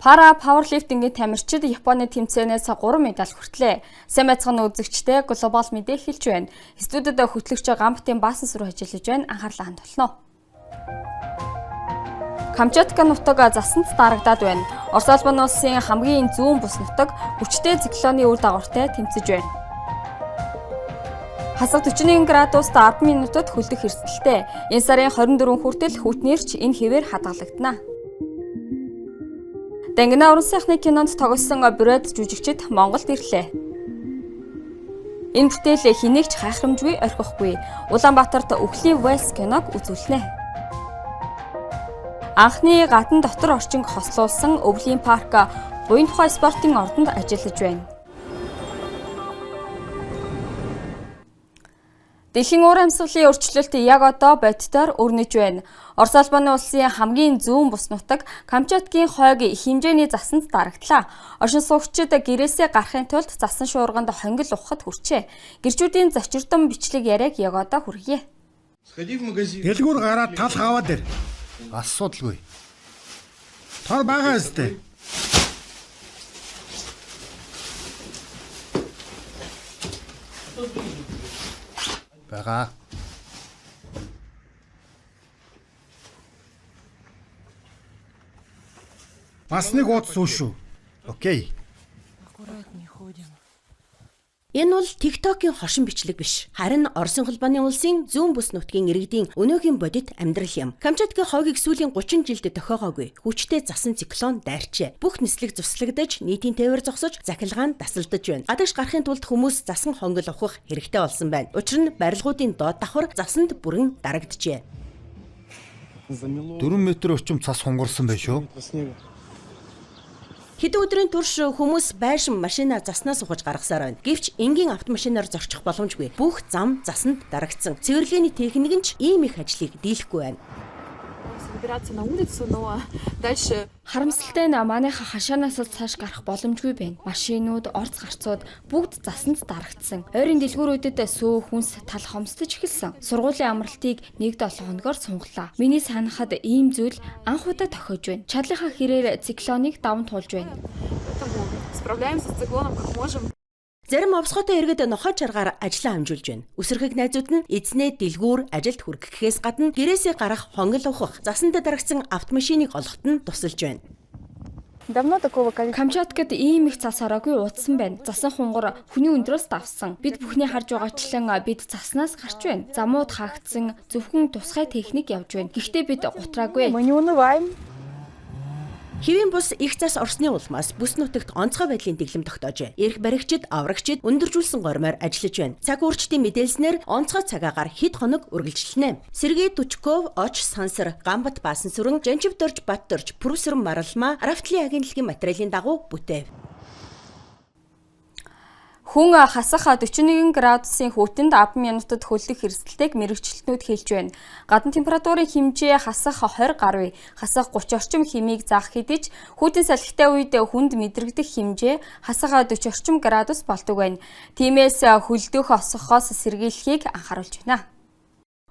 Пара пауэрлифтингийн тамирчид Японы тэмцээнээс 3 медаль хүртлээ. Сайн байцгаана үзэгчдээ глобал мэдээ эхэлж байна. Студид хөтлөгч Гамбатын Баасан сүр ажиллаж байна. Анхаарлаа хандуулна. Камчатка нутаг засанд дарагдаад байна. Орос улбан улсын хамгийн зүүн бүс нутаг хүчтэй циклоны үр дагавартай тэмцэж байна. Хасах 41 градуст 10 минутад хөлдөх эрсдэлтэй. Энэ сарын 24 хүртэл хүүтнэрч энэ хэвээр хадгалагдана. Дангина уран сайхны кинонд тоглосон Брэд жүжигчид Монголд ирлээ. Энэ бүтээл хэнийг ч хайхрамжгүй орхихгүй. Улаанбаатарт Үхлийн Вэлс киног үзүүлнэ. Анхны гадна дотор орчинг хослуулсан Өвлийн парк буян тухай спортын ордонд ажиллаж байна. Дэлхийн уур амьсгалын өөрчлөлт яг одоо бодитоор өрнөж байна. Орос улбаны улсын хамгийн зүүн бус нутаг Камчаткийн хойг хэмжээний засанд дарагдлаа. Оршин суугчид гэрээсээ гарахын тулд засан шуурганд хонгил ухахад хүрчээ. Гэрчүүдийн зочирдон бичлэг яриаг яг одоо хүргье. Дэлгүүр гараад талх аваад ир. Асуудалгүй. Тор байгаа өстэй. Байгаа. Бас нэг ууц сүү шүү. Окей. Энэ бол TikTok-ийн хошин бичлэг биш. Харин Оросын холбооны улсын зүүн бүс нутгийн иргэдийн өнөөгийн бодит амьдрал юм. Камчаткийн хойгийг сүүлийн 30 жилд тохиогоогүй. Хүчтэй засан циклон дайрчээ. Бүх нислэг цуслагдаж, нийтийн тээвэр зогсож, захилгаан дасалдаж байна. Гадагш гарахын тулд хүмүүс засан хонгил ухах хэрэгтэй болсон байна. Учир нь барилгуудын доод давхар засанд бүрэн дарагджээ. 4 метр орчим цас хунгарсан байх шүү. Хэдэн өдрийн турш хүмүүс байшин машина заснаас ухаж гаргасаар байна. Гэвч энгийн автомашинаар зорчих боломжгүй. Бүх зам засанд дарагдсан. Цэвэрлэгээний техник нь ч ийм их ажлыг дийлэхгүй байна. Выбираться на улицу, но дальше Харамсалтай нь манайха хашаанаас л цааш гарах боломжгүй байна. Машинууд, орц гарцууд бүгд засанд дарагдсан. Ойрын дэлгүүрүүдэд сөө хүнс тал хомсдож эхэлсэн. Сургуулийн амралтыг 1-7 хоногоор сунгалаа. Миний санахад ийм зүйл анх удаа тохиож байна. Чадлынхаа хэрээр циклоныг даван туулж байна. поэтому справляемся с циклоном как можем. Зарим овсготой иргэд нохой чаргаар ажлаа амжуулж байна. Үсрэхэг найзууд нь эзнээ дэлгүүр ажилд хүргэхээс гадна гэрээсээ гарах хонгил ухах, засанд дарагдсан автомашиныг олоход нь тусалж байна. Давно такого количества Камчаткад ийм их цас ороогүй удсан байна. Засан хунгар хүний өндрөөс давсан. Бид бүхний харж байгаачлан бид заснаас гарч байна. Замууд хаагдсан, зөвхөн тусгай техник явж байна. Гэхдээ бид гутраагүй. Мы не унываем. Хэвийн бус их зас орсны улмаас бүс нутагт онцгой байдлын дэглэм тогтоожээ. Эрх баригчид, аврагчид өндөржүүлсэн гормоор ажиллаж байна. Цаг уурчдын мэдээлснээр онцгой цагаагаар хэд хоног үргэлжлэнэ. Сергей Тучков, Оч Сансар, Гамбат Баасансүрэн, Жанчив Дорж Бат Дорж, Пүрүсрэн Маралма, Рафтлийн агентлагийн материалын дагуу бүтээв. Хүн хасах 41 градусын хүүтэнд 10 минутад хөлдөх эрсдэлтэйг мэргэжилтнүүд хэлж байна. Гадна температурын хэмжээ хасах 20 гаруй, хасах 30 орчим хэмийг заах хэдий ч хүйтэн салхитай үед хүнд мэдрэгдэх хэмжээ хасах 40 орчим градус болдог байна. Тиймээс хөлдөх осгохоос сэргийлэхийг анхааруулж байна.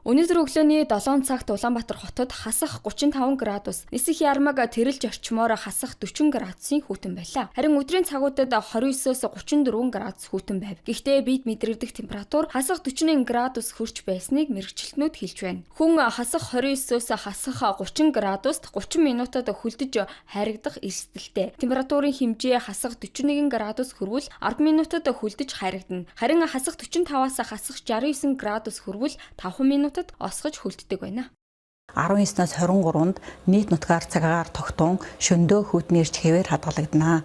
Өнөөдөр өглөөний 7 цагт Улаанбаатар хотод хасах 35 градус, нисэх ярмаг тэрэлж орчмоор хасах 40 градусын хүйтэн байлаа. Харин өдрийн цагуудад 29-өөс 34 градус хүйтэн байв. Гэхдээ бид мэдрэгдэх температур хасах 41 градус хүрч байсныг мэргэжилтнүүд хэлж байна. Хүн хасах 29-өөс хасах 30 градуст 30 минутад хөлдөж хайрагдах эрсдэлтэй. Температурын хэмжээ хасах 41 градус хүрвэл 10 минутад хөлдөж хайрагдана. Харин хасах 45-аас хасах 69 градус хүрвэл 5 минутад осгож хөлддөг байна. 19-наас 23-нд нийт нутгаар цагаагаар тогтун шөндөө хүйтнэрч хэвээр хадгалагдана.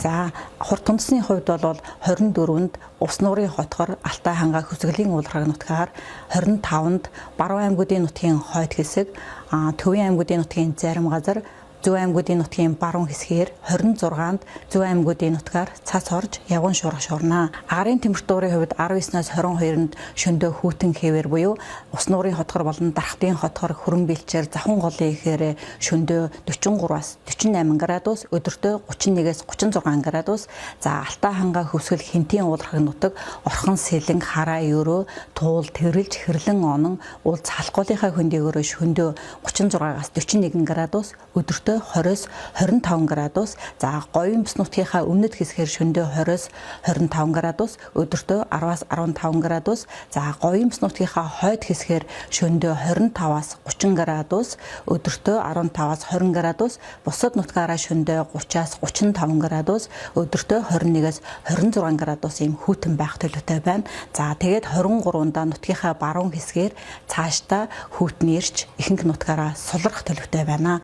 За хурд тунцны хувьд бол 24-нд ус нуурын хотгор Алтай ханга Хөсгөлийн уулархаг нутгаар 25-нд Баруун аймагуудын нутгийн хойд хэсэг, Төвийн аймагуудын нутгийн зарим газар, Зүүн аймагуудын нутгийн баруун хэсгээр 26-нд зүүн аймагуудын нутгаар цас орж явган шуурга шуурна. Агарын температурын хувьд 19-наас 22-нд шөндөө хүйтэн хэвээр буюу ус нуурын хотгор болон дархтын хотгор хөрөн бэлчээр завхан голын ихээр шөндөө 43-аас 48 градус, өдөртөө 31-ээс 36 градус. За Алтай ханга Хөвсгөл Хинтийн уулархаг нутаг Орхон Сэлэнг Хараа Өрөө Туул Тэрэлж Хэрлэн Онон Улц Халах голынхаа хөндийгөөрөө шөндөө 36-аас 41 градус, өдөртөө Өдөртөө 20-оос 25 градус, за говийн бүс нутгийнхаа өмнөд хэсгээр шөнөдөө 20-оос 25 градус, өдөртөө 10-аас 15 градус, за говийн бүс нутгийнхаа хойд хэсгээр шөнөдөө 25-аас 30 градус, өдөртөө 15-аас 20 градус, бусад нутгаараа шөнөдөө 30-аас 35 градус, өдөртөө 21-ээс 26 градус ийм хүйтэн байх төлөвтэй байна. За тэгээд 23-нд нутгийнхаа баруун хэсгээр цаашдаа хүйтэн ирч ихэнх нутгаараа сулрах төлөвтэй байна.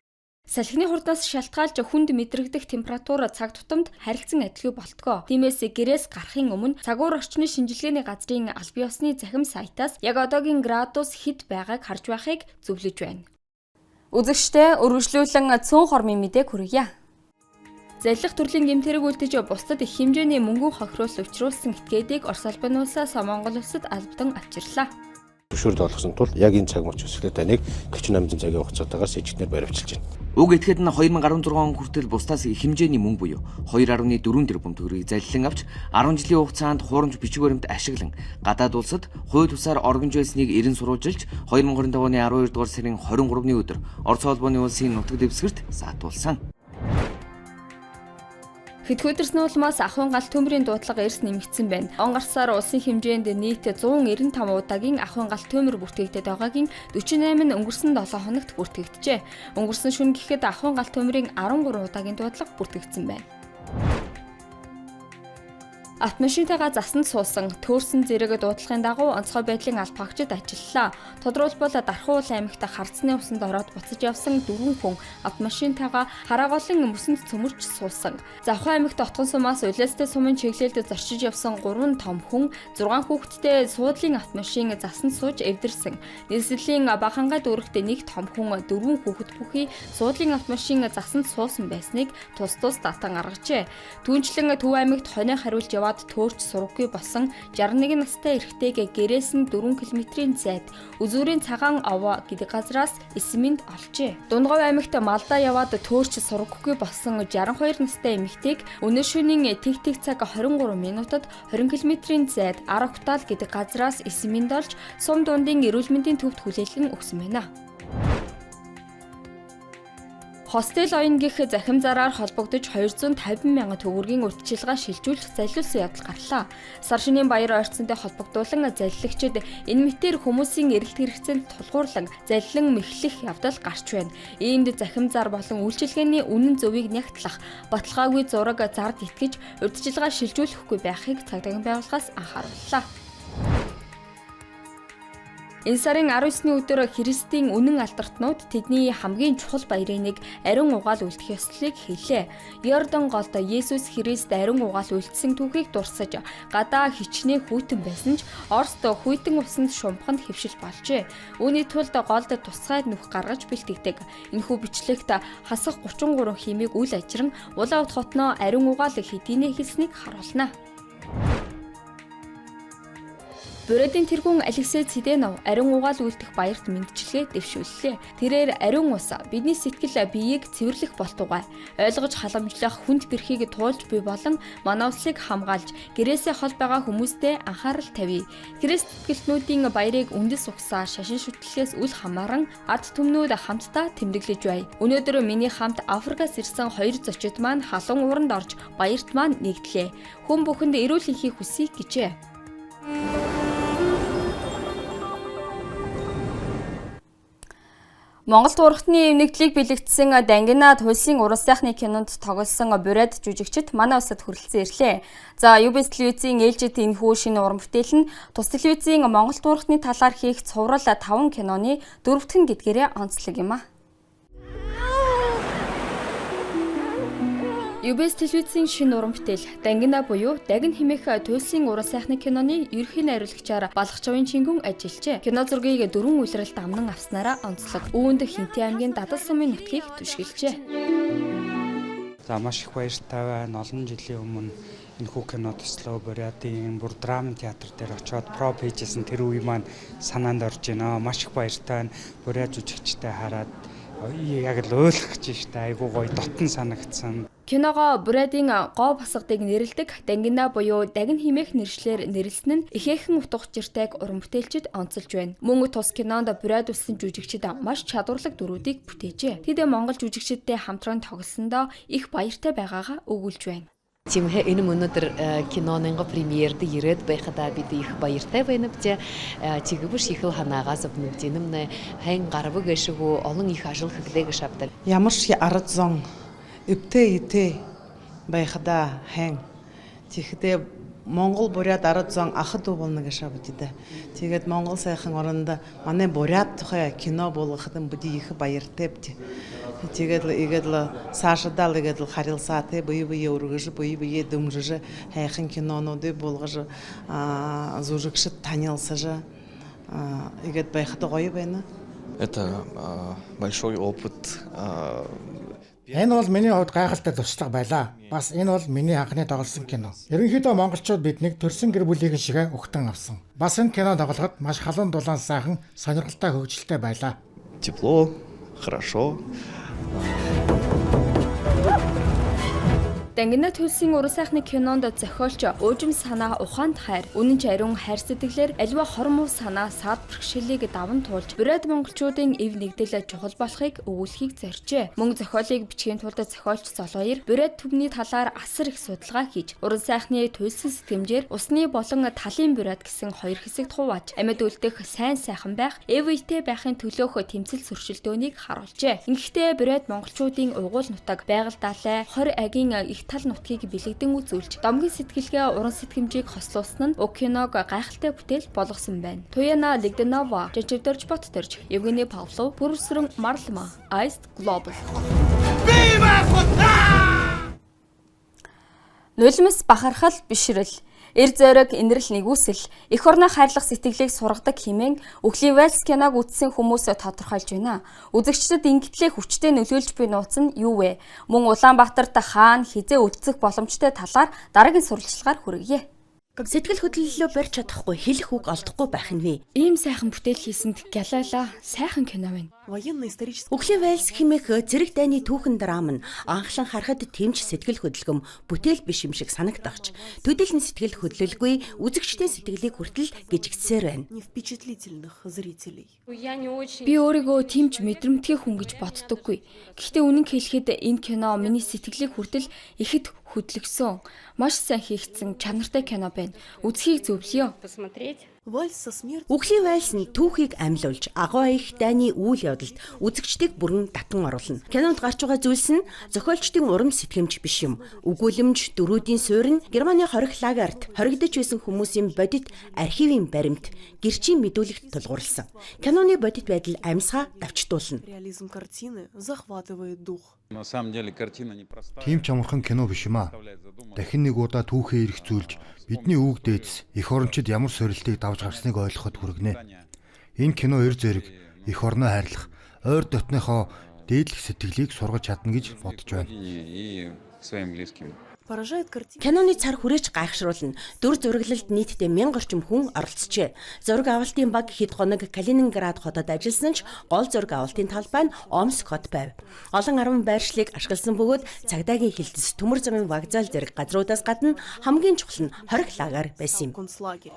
Салхины хурднаас шалтгаалж хүнд мэдрэгдэх температур цаг тутамд харилцан адилгүй болтгоо. Тиймээс гэрээс гарахын өмнө цагуур орчны шинжилгээний газрын аль ёсны захим сайтаас яг одоогийн градус хэд байгааг харж байхыг зөвлөж байна. Үзэгчдээ өргөжлүүлэн цөөн хормын мэдээг хүргье. Заллих төрлийн гэмт хэрэг үлдэж бусдад их хэмжээний мөнгөн хохируул учруулсан этгээдийг Орос улбаны улсаас Монгол улсад албадан авчирлаа. Зөвшөөрөл олгосон тул яг энэ цаг мөч өсгөлөө таныг 48 цагийн хугацаатаагаар сэжигтнэр баривчилж байна. Уг этгээд нь 2016 он хүртэл бусдаас их хэмжээний мөнгө буюу 2.4 тэрбум төгрөгийг заллин авч 10 жилийн хугацаанд хуурамч бичиг баримт ашиглан гадаад улсад хууль тусаар оргинж байсныг эрен сурвалжилж 2025 оны 12 дугаар сарын 23-ны өдөр Орос улбаны улсын нутаг дэвсгэрт саатуулсан. Хэдхэн өдөрсний улмаас ахуйн галт төмрийн дуудлага эрс нэмэгдсэн байна. Он гарсаар улсын хэмжээнд нийт 195 удаагийн ахуйн галт төмөр бүртгэгдээд байгаагийн 48 нь өнгөрсөн 7 хоногт бүртгэгджээ. Өнгөрсөн шөнө гэхэд ахуйн галт төмрийн 13 удаагийн дуудлага бүртгэгдсэн байна. Автомашинтайгаа засанд суусан төөрсөн зэрэг дуудлагын дагуу онцгой байдлын албаагчид ажиллалаа. Тодорхойлбол Дархан уул аймагт харцны усанд ороод буцаж явсан 4 хүн автомашинтайгаа Харааголын мөсөнд цөмөрч суусан. Завхан аймагт Отгон сумаас Улиастай сумын чиглэлд зорчиж явсан 3 том хүн 6 хүүхэдтэй суудлын автомашин засанд сууж эвдэрсэн. Нийслэлийн Бахангай дүүрэгт нэг том хүн 4 хүүхэд бүхий суудлын автомашин засанд суусан байсныг тус тус татан гаргажээ. Түүнчлэн Төв аймагт хонио хариулж яваад төөрч сураггүй болсон 61 настай эрэгтэйг гэрээс нь 4 км-ийн зайд Үзүүрийн цагаан овоо гэдэг газраас эсмэнд олжээ. Дундгов аймагт малдаа яваад төөрч сураггүй болсон 62 настай эмэгтэйг өнөө шөнийн тэг тэг цаг 23 минутад 20 км-ийн зайд Арагтал гэдэг газраас эсмэнд олж сум дундын эрүүл мэндийн төвд хүлээлгэн өгсөн байна. Хостел оён гэх захим зараар холбогдож 250 мянган төгрөгийн урьдчилгаа шилжүүлэх залилсан явдал гарлаа. Сар шинийн баяр ойртсонтой холбогдуулан залиллагчид энэ мэтээр хүмүүсийн эрэлт хэрэгцээнд тулгуурлан залилан мэхлэх явдал гарч байна. Иймд захим зар болон үйлчилгээний үнэн зөвийг нягтлах, баталгаагүй зураг зард итгэж урьдчилгаа шилжүүлэхгүй байхыг цагдаагийн байгууллагаас анхаарууллаа. Энэ сарын 19-ний өдөр Христийн үнэн алдартнууд тэдний хамгийн чухал баярын нэг ариун угаал үлдэх ёслолыг хийлээ. Йордан голд Есүс Христ ариун угаал үлдсэн түүхийг дурсаж гадаа хичнээн хүйтэн байсан ч Оросд хүйтэн усанд шумбаханд хэвшил болжээ. Үүний тулд голд тусгай нүх гаргаж бэлтгэдэг. Энэхүү бичлэгт хасах 33 химийг үл ажран Улаан хотноо ариун угаал хэдийнэ хэлснийг харуулна. Бүрээдийн тэргүүн Алексей Циденов ариун угаал үлдэх баярт мэндчилгээ дэвшүүллээ. Тэрээр ариун ус бидний сэтгэл биеийг цэвэрлэх болтугай. Ойлгож халамжлах хүнд бэрхийг туулж буй болон манай улсыг хамгаалж гэрээсээ хол байгаа хүмүүстээ анхаарал тавья. Христ итгэлтнүүдийн баярыг үндэс угсаа шашин шүтлэгээс үл хамааран ард түмнүүд хамтдаа тэмдэглэж бай. Өнөөдөр миний хамт Африкаас ирсэн хоёр зочид маань халуун ууранд орж баярт маань нэгдлээ. Хүн бүхэнд эрүүл энхийг хүсье гэжээ. Монгол турхтны нэгдлийг бэлэгдсэн Дангина туйлсын уран сайхны кинонд тоглосон бурайд жүжигчид манай улсад хүрэлцэн ирлээ. За UBS телевизийн ээлжид энэхүү шинэ уран бүтээл нь тус телевизийн Монгол турхтны талаар хийх цуврал 5 киноны дөрөвдөх нь гэдгээрээ онцлог юм а. UBS телевизийн шинэ уран бүтээл Дангина буюу Дагин хэмээх туйлсын уран сайхны киноны ерөнхий найруулагчаар Балгачавын Чингүн ажиллажээ. Кино зургийг дөрвөн улиралд амнан авснараа онцлог. Үүнд Хинти аймгийн Дадал сумын нутгийг түшгэлжээ. За маш их баяртай байна. Олон жилийн өмнө энэхүү кино төслөө Бурятын бүр драма театр дээр очиод проб хийжсэн тэр үе маань санаанд орж байна. Маш их баяртай байна. Бурят жүжигчтэй хараад яг л ойлгох гэж штэ айгуу гоё дотн санагдсан. Киногоо Бурядын гоо босгодыг нэрлэдэг Дангина буюу Дагин химээх нэршлээр нэрлэсэн нь ихээхэн утга учиртайг уран бүтээлчид онцолж байна. Мөн тус кинонд Буряд улсын жүжигчид маш чадварлаг дүрүүдийг бүтээжээ. Тэд Монгол жүжигчидтэй хамтран тоглосондоо их баяртай байгаагаа өгүүлж байна. Тимхэ энэ өнөөдөр кинонынго премьерд ирээд байхадаа бид их баяртай байна бтэ. Чигэбүш их ханаагаас бүнүмтинэмнэ хэн гарваг эшгүү олон их ажил хэглээ гэж авдал. Ямар ч ард зон өвтэ итэ байхадаа хэн тэгэхдээ Монгол бурят ард зон ахад болно гэж авдээ. Тэгээд Монгол сайхан оронд манай бурят тухай кино болгоход бүди их баяртай бтэ. Тэгээд игээд л цаашдаа л игээд л харилцаа те бие бие өргөж бие бие дэмжиж хайхан кинонуудыг болгож зүжигшид танилцаж игээд байхад гоё байна. Это большой опыт. Энэ бол миний хувьд гайхалтай туршлага байлаа. Бас энэ бол миний анхны тоглосон кино. Ерөнхийдөө монголчууд биднийг төрсэн гэр бүлийнхэн шигээ угтан авсан. Бас энэ кино тоглоход маш халуун дулаан сайхан сонирхолтой хөгжилтэй байлаа. Тепло, хорошо. Дангина төлсөн уран сайхны кинонд зохиолч уужим санаа ухаанд хайр, үнэн ч ариун хайр сэтгэлээр аливаа хор муу санаа саад бэрхшээлийг даван туулж бурайд монголчуудын эв нэгдэл чухал болохыг өгүүлэхийг зорьжээ. Мөн зохиолыг бичгийн тулд зохиолч Золбаяр бурайд түмний талаар асар их судалгаа хийж уран сайхны туйлсан сэтгэмжээр усны болон талын бурайд гэсэн хоёр хэсэгт хувааж амьд үлдэх сайн сайхан байх, эв үетэй байхын төлөөх тэмцэл зөрчилдөөнийг харуулжээ. Ингэхдээ бурайд монголчуудын угуул нутаг, байгаль далай, 20 агийн их тал нутгийг бэлэгдэн үзүүлж домгийн сэтгэлгээ уран сэтгэмжийг хослуулсан нь уг киног гайхалтай бүтээл болгосон байна. Туяна Лигденова, Жижигдэрж Боттөрж, Евгений Павлов, Бүрсрэн Марлма, Ice Global. Нулимс бахархал бишрэл Эр зориг, инрэл нэгүсэл, эх орноо хайрлах сэтгэлийг сургадаг хэмээн Үхлийн Вальс киног үзсэн хүмүүс тодорхойлж байна. Үзэгчдэд ингэтлээ хүчтэй нөлөөлж буй нууц нь юу вэ? Мөн Улаанбаатарт хаана хэзээ үлдсэх боломжтой талаар дараагийн сурвалжлагаар хүргье. Сэтгэл хөдлөлөө барьж чадахгүй, хэлэх үг олдохгүй байх нь вэ? Ийм сайхан бүтээл хийсэнд гялайлаа. Сайхан кино байна. Үхлийн вальс хэмээх зэрэг дайны түүхэн драм нь анхлан харахад тэмч сэтгэл хөдлөм бүтээл биш юм шиг санагдахч төдийлөн сэтгэл хөдлөлгүй үзэгчдийн сэтгэлийг хүртэл гжигдсээр байна. Би өөрийгөө тэмч мэдрэмтгий хүн гэж боддоггүй. Гэхдээ үнэн хэлэхэд энэ кино миний сэтгэлийг хүртэл ихэд хөдлөсөн. Маш сайн хийгдсэн чанартай кино байна. Үзхийг зөвлөё. Үхлийн вальс нь түүхийг амьлуулж, агуу их дайны үйл явдалд үзэгчдийг бүрэн татан оруулна. Кинонд гарч байгаа зүйлс нь зохиолчдын урам сэтгэмж биш юм. Өгүүлэмж, дөрүүдийн суурь нь Германы хорих лагерт хоригдож байсан хүмүүсийн бодит архивын баримт, гэрчийн мэдүүлэгт тулгуурласан. Киноны бодит байдал амьсгаа давчдуулна. Реализм картины захватывает дух. На самом деле картина непростая. Тийм ч амархан кино биш юм аа. Дахин нэг удаа түүхээ эргцүүлж бидний өвөг дээдэс эх орончид ямар сорилтыг давж гарсныг ойлгоход хүргэнэ. Энэ кино эр зэрэг эх орноо хайрлах, ойр дотныхоо дээдлэх сэтгэлийг сургаж чадна гэж бодож байна. И своим близким. Поражает картина. Киноны цар хүрээч гайхшруулна. Дүр зураглалд нийтдээ 1000 орчим хүн оролцжээ. Зураг авалтын баг хэд хоног Калининград хотод ажилласан ч гол зураг авалтын талбай нь Омск хот байв. Олон 10 байршлыг ашигласан бөгөөд цагдаагийн хилтэс, төмөр замын вокзал зэрэг газруудаас гадна хамгийн чухал нь хорих лагер байсан юм. Концлагерь.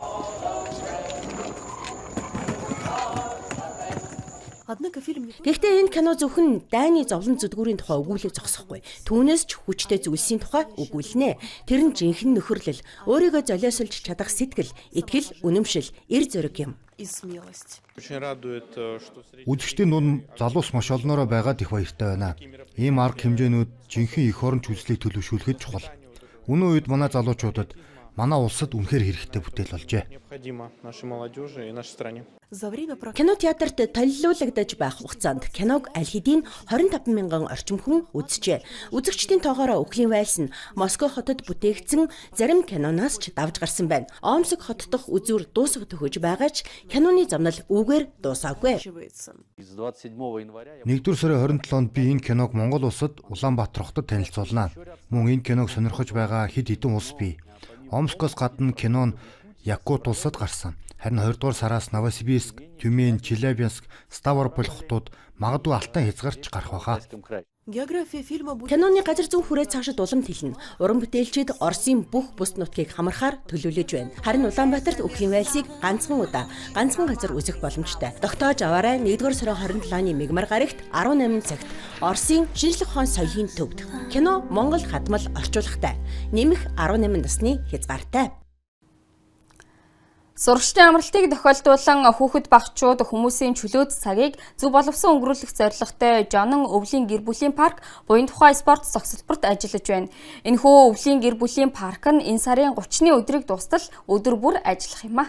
Однако фильм не Гэхдээ энэ кино зөвхөн дайны зовлон зүдгүүрийн тухай өгүүлэг зогсохгүй. Түүнээс ч хүчтэй зүйлсийн тухай өгүүлнэ. Тэр нь жинхэнэ нөхөрлөл, өөрийгөө золиослж чадах сэтгэл, итгэл, үнэмшил, эр зориг юм. и смелость. Очень радует, что среди Үзэгчдийн дунд залуус маш олноороо байгаад их баяртай байна. Ийм арга хэмжээнүүд жинхэнэ эх оронч үзлийг төлөвшүүлэхэд чухал. Өнөө үед манай залуучуудад манай улсад үнэхээр хэрэгтэй бүтээл болжээ. необходимо нашей молодежи и нашей стране. За время проката Кино театрт толилуулагдаж байх хугацаанд киног аль хэдийн 25 мянган орчим хүн үзжээ. Үзэгчдийн тоогоороо Үхлийн вальс нь Москва хотод бүтээгдсэн зарим киноноос ч давж гарсан байна. Омск хот дахь үзүүр дуусах төхөж байгаа ч киноны зовнил үүгээр дуусаагүй. заканчивается. 1-р сарын 27-нд би энэ киног Монгол улсад Улаанбаатар хотод танилцуулна. Мөн энэ киног сонирхож байгаа хэд хэдэн улс бий. Омскоос гадна кино нь Якут улсад гарсан. Харин 20 дугаар сараас Новосибирск, Тюмень, Челябинск, Ставрополь хотууд магадгүй алтан хязгаарч гарах байхаа. География фильма будет Киноны газар зүүн хүрээ цаашид улам тэлнэ. Уран бүтээлчид Оросын бүх бүс нутгийг хамархаар төлөвлөж байна. Харин Улаанбаатарт Үхлийн вальсыг ганцхан удаа, ганцхан газар үзэх боломжтой. Тогтоож аваарай. 1-р сарын 27-ны мегмар гарагт 18 цагт Оросын шинжлэх ухаан соёлын төвд. Кино Монгол хадмал орчуулгатай. Нэмэх 18 насны хязгаартай. Сурагчдын амралтыг тохиолдуулан хүүхэд багчууд хүмүүсийн чөлөөт цагийг зөв боловсон өнгөрүүлэх зорилготой Жонон өвлийн гэр бүлийн парк буян тухай спорт зогсолборт ажиллаж байна. Энэхүү өвлийн гэр бүлийн парк нь энэ сарын 30-ны өдрийг дуустал өдөр бүр ажиллах юм а.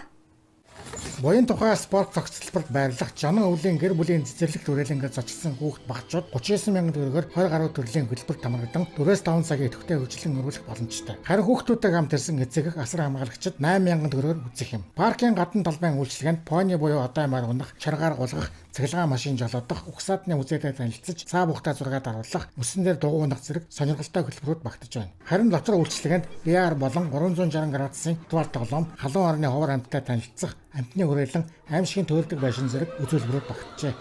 Буян тухай спорт зохицолборт байрлах Жонон өвлийн гэр бүлийн цэцэрлэг түрээлэнгээр зочилсан хүүхэд багчууд 39 мянган төгрөгөөр 20 гаруй төрлийн хөтөлбөрт хамрагдан 4-5 цагийн идэвхтэй хөгжлөн өргүүлэх боломжтой. Харин хүүхдүүдтэй хамт ирсэн эцэг эх асар хамгаалагчид 8 мянган төгрөгөөр үзэх юм. Паркын гадна талбайн үйлчилгээнд пони буюу одоо маар унах, чаргаар гулгах, цахилгаан машин жолоодох, угсаадны музейдээ танилцаж, цаа буухтай зураг даруулах, мөсөн дээр дугуй унах зэрэг сонирхолтой хөтөлбөрүүд багтаж байна. Харин лотор үйлчилгээнд VR болон 360 градусын виртуал тоглоом, халуун орны ховор амьттай танилцах, амьтны хүрээлэн, аймшигын төөрдөг байшин зэрэг үзүүлбэрүүд багтжээ.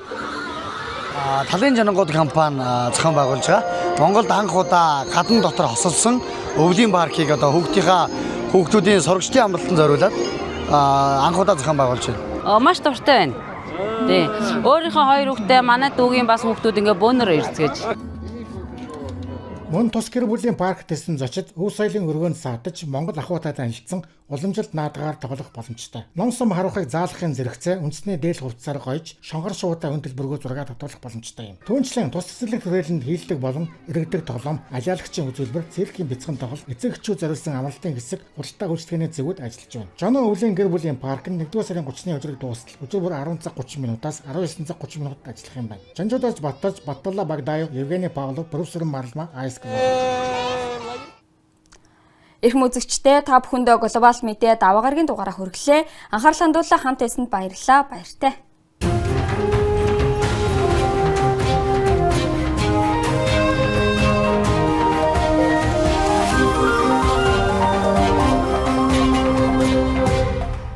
Талын Жанангууд компани зохион байгуулж байгаа. Монголд анх удаа гадна дотор хосолсон өвлийн паркийг одоо хүүхдүүдийн сурагчдын амралтанд зориулаад анх удаа зохион байгуулж байна. Маш дуртай байна. Тий. Өөрийнхөө хоёр хүүхдээ манай дүүгийн бас хүүхдүүд ингээ бөөнөр ирцгээж. Мөн тус гэр бүлийн паркт ирсэн зочид өв соёлын өргөөнд саатаж Монгол ахуйтай танилцсан уламжилт наадгаар тоглох боломжтой. Ном сум харахыг заалахын зэрэгцээ үндэсний дээл хувцсаар гоёж шонгор шуутай хүн төлбөргөө зураг татуулах боломжтой юм. Түүнчлэн тус цэцэрлэг түрээлэнд хийлдэг болон иргэдэг тоглоом, алиалагчийн үзүүлбэр, циркийн бяцхан тоглолт, эцэг эхчүүд зориулсан амралтын хэсэг, худалдаа үйлчилгээний зэвүүд ажиллаж байна. Жонон өвлийн гэр бүлийн парк нь 1-р сарын 30-ны өдрийг дуустал өдөр бүр 10 цаг 30 минутаас 19 цаг 30 минутад ажиллах юм байна. Жанжуудаас Баттаж, Батбалла Багдаев, Евгений Павлов, профессор Марлма, Айс Эрхэм үзэгчдээ та бүхэндээ глобал мэдээ даваа гарагийн дугаараа хүргэлээ. Анхаарал хандууллаа хамт байсанд баярлалаа. Баяртай.